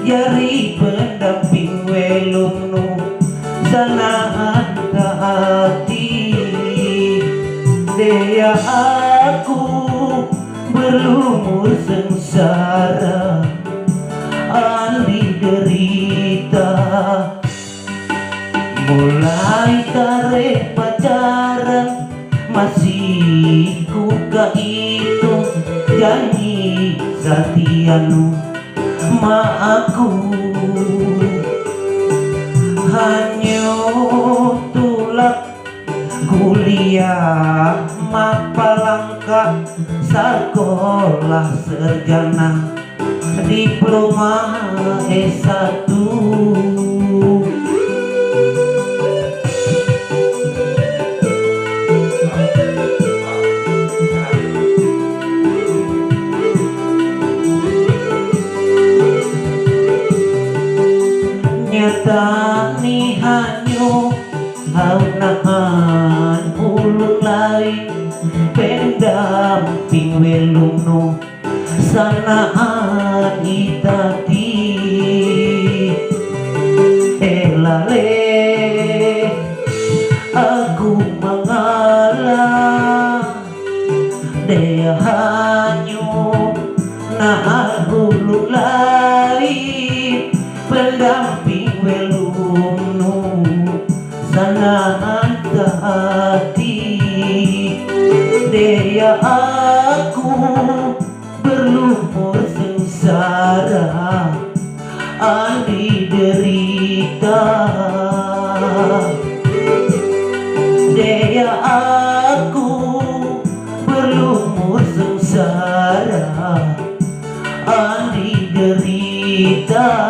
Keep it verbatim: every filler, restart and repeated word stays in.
Jari pendamping welumnu sanahan tahati. Dea aku berlumur sengsara andi derita. Mulai kare pacaran masih ku kaitung janji satianu ma aku. Hanyo tulak kuliah mapalangka sekolah sarjana diploma S satu. Nyata ni hanyo haunahan ulun lain pendamping welumnu sanahan itati. Elale aku mangala dea hanyo na aku lulai pendamping welumnu sanahan tahati. Dea aku berlumur sengsara andi derita. Dea aku berlumur sengsara andi derita.